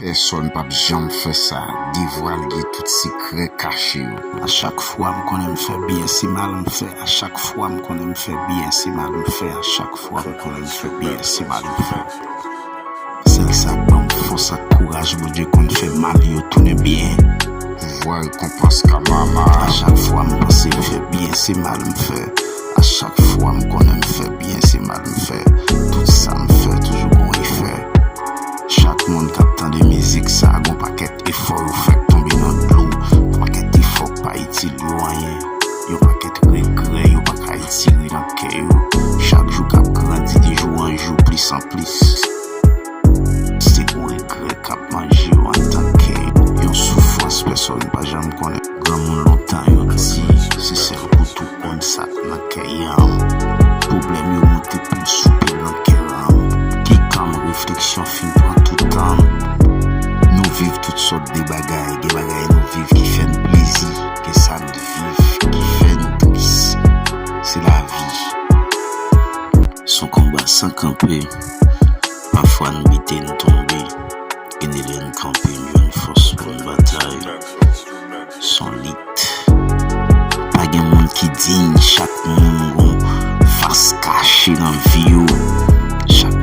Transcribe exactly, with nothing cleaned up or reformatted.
Pèsonn p ap janm fè sa. Devwale tout sekrè kache yo. A chak fwa m konnen m fè byen, se mal m fè. A chak fwa m konnen m fè byen, se mal m fè. A chak fwa m konnen m fè byen, se mal m fè. Sèl sa k ban m fòs ak kouraj, Bondye konn fè mal yo tounen byen. Pouvwa rekonpans kamama. A chak fwa m panse m fè byen, se mal m fè. A chak fwa m konnen m fè byen, se mal m fè. Tout sa m fè toujou gon efè. Chak moun k ap tande mizik sa, gon pakèt efò yo fè k tonbe nan dlo. Pakèt efò k pa itil yo anyen. Yon pakèt regrè yo pa ka etire nan kè yo. Chak jou k ap grandi de jou an jou, plis an plis. Se yon regrè k ap manje yo antan kè yo. Yon soufrans pèsonn pa janm konnen. Granmoun lontan yo di, se sèl koutou konn sa k nan kè yanm. Pwoblèm yo monte pil sou pil nan kè yanm. Ki kanm refleksyon fin pran tout tan m. Nou viv tout sòt de bagay, gen bagay nou viv ki fè n plezi, gen sa n viv ki fè n tris. Se lavi. S on konba san kanpe. Pafwa n bite, n tonbe. Gen de lè n kanpe, n jwenn fòs pou n batay. S on lit. Pa gen moun ki diy, chak moun gon fas kache nan vi yo. Chak